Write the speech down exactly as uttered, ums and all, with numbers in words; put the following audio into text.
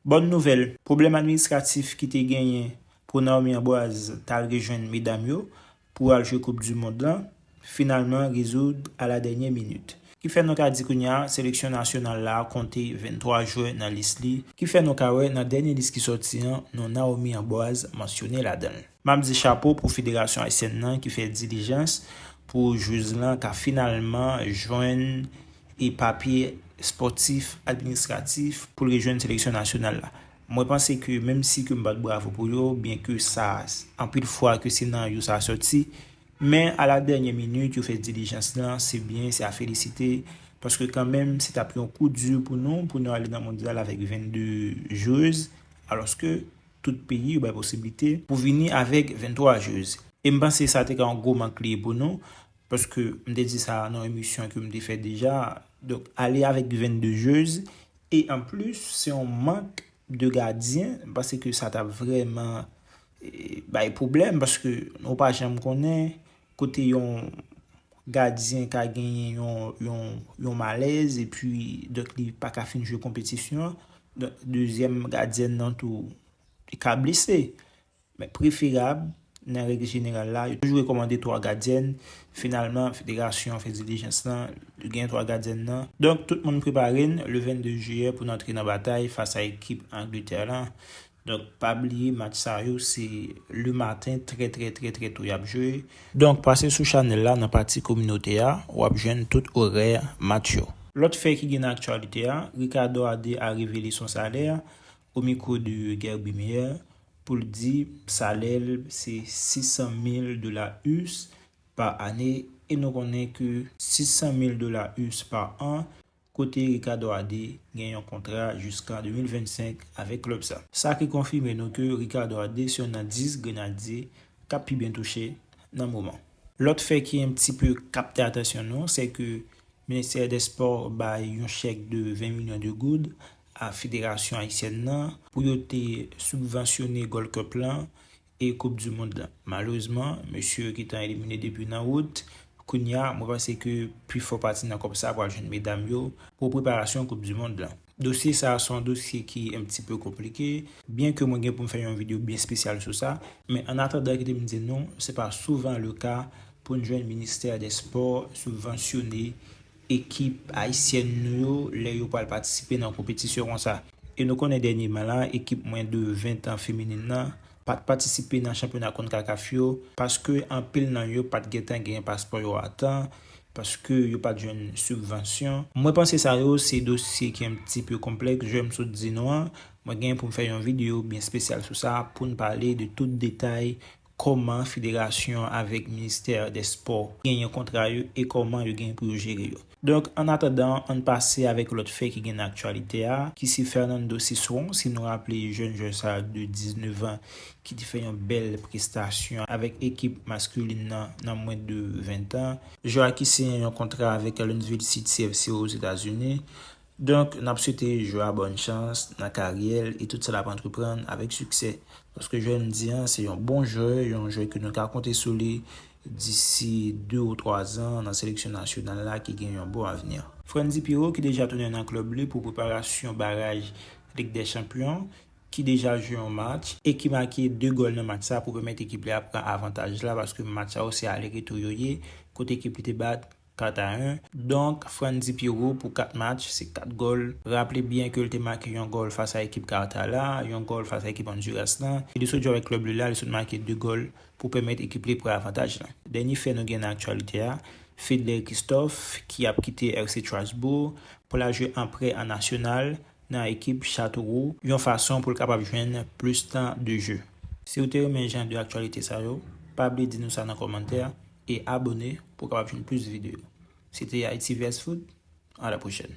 Bòn nouvèl, pwoblèm administratif ki te genyen pou Naomi Ambroise t al rejwenn medam yo pou al jwe Koup di Mond lan, finalman rezoud a la dènyè minit. Ki fè nou ka di kounye a, seleksyon nasyonal la konte venntwa jwè nan lis li, ki fè nou ka wè nan dènye lis ki sòti an, non Naomi Ambroise mansyone ladan l. M ap di chapo pou Federasyon Ayisyèn nan ki fè dilijans pou jwèz lan ka finalman jwenn e papye espòtif, administratif pou l rejwenn seleksyon nasyonal la. Mwen panse ke menm si ke m bat bravo pou yo, byen ke sa, anpil fwa ke se nan yo sa sòti, men a la dènyè minit, yo fè dilijans lan, se byen, se a felisite, paske kanmenm, se t ap yon kou di pou nou, pou nou ale nan mondyal avèk vennde jwèz, alòske tout peyi yo bay posiblite pou vini avèk vennntwa jwèz. E m panse sa te ka yon gwo mank li ye pou nou, paske m te di sa nan yon emisyon ke m te fè deja. Donk, ale avèk vennde jwèz, e anplis, se yon mank de gadyen, m panse ke sa t ap vrèman, e, bay pwoblèm, paske nou pa janm konnen kote yon gadyen ka genyen yon, yon, yon malèz, epi, donk, li pa ka fin jwe konpetisyon an. Donk, dezyèm gadyèn nan tou, li ka blese. Men preferab, nan règ jeneral la, yo toujou rekòmande twa gadyèn. Finalman, federasyon an fè dilijans lan, li gen twa gadyèn nan. Donk, tout moun prepare n, le vennde jiyè, pou n antre nan batay fas a ekip Angletè lan. Donk, pa bliye, match sa yo, se le maten, trè, trè, trè, trè to y ap jwe. Donk, pase sou chanèl la, nan pati kominote a, w ap jwenn tout orè match yo. Lòt fè ki gen nan aktyalite a, Ricardo Ade a revele son salè o mikwo de Guerby Meyer pou l di salè l se sis san mil dola U S pa ane, e nou konnen ke sis san mil dola U S pa an, kote Ricardo Ade gen yon kontra jiska de mil vennsenk avèk klèb sa. Sa ki konfime nou ke Ricardo Ade se youn nan dis grenadye k ap pi byen touche nan moman. Lòt fè ki un petit peu capté attention nou, se ke Ministè dè Spò bay yon chèk de ven milyon de goud a Federasyon Ayisyèn nan pou yo te sibvansyone Gold Cup lan e Koup di Mond lan. Malerezman, mesye yo gentan elimine depi nan wout. Kounye a, mwen panse ke pi fò pati nan kòb sa pral jwenn medam yo pou preparasyon Koup di Mond lan. Dosye sa a se yon dosye ki un petit peu konplike, byen ke mwen gen pou m fè yon videyo byen espesyal sou sa, men an atandan, kite m di nou, se pa souvan le ka pou n jwenn Ministè dè Spò sibvansyone ekip ayisyèn nou yo lè yo pral patisipe nan konpetisyon konsa. E nou konnen dènyèman la, ekip mwens de ven an feminin nan pa t patisipe nan chanpyona konkakaf yo, paske anpil nan yo pa t gentan genyen paspò yo a tan, paske yo pa t jwenn sibvansyon. Mwen panse sa yo se dosye ki un petit peu konplèks, jan m sot di nou an. Mwen gen pou m fè yon videyo byen espesyal sou sa pou n pale de tout detay kòman federasyon avèk ministè dè spò genyen kontra yo e kòman yo genyen pou yo jere yo. Donk, an atandan, ann pase avèk lòt fè ki gen nan aktyalite a, ki se Fernando Cisneros, si nou raple jèn jwè sa de diznèf an ki te fè yon bèl prestasyon avèk ekip maskilin nan nan mwens de ven an. Jwè a ki siyen yon kontra avèk Huntsville City F C Ozetazini. Donk, n ap swete jwè a bòn chans nan karyè l e tout sa l ap antreprann avèk siksè. Paske jwè m di an, se yon bon jwè, yon jwè ke nou ka konte sou li disi de ou twa zan nan seleksyon nasyonal la ki gen yon bon avni. Frandy Pierrot ki deja tounen nan klèb li pou preparasyon baraj Lig dè Chanpyon, ki deja jwe yon match e ki make de gòl nan match sa pou pèmèt ekip li a pran avantaj la, paske match sa yo se ale retou yo ye, kote ekip li te bat kat a en. Donk, Frandy Pierrot pou kat match, se kat gòl. Raple byen ke l te make yon gòl fas a ekip Carthage la, yon gòl fas a ekip Honduras lan. E li sot jwe avèk klèb li la, li sot make de gòl pou pèmèt ekip li pran avantaj lan. Dènye fè nou gen nan aktyalite a, Fedler Christophe, ki ap kite F C Strasbourg pou l al jwe an prè an nasyonal nan ekip Châteauroux, yon fason pou l kapab jwenn plis tan de jeu. Si w te renmen jan de aktyalite sa yo, pa bliye di nou sa nan kòmantè e abòne pou w kapab jwenn plis videyo. Se te Haiti vs Foot, à la prochaine.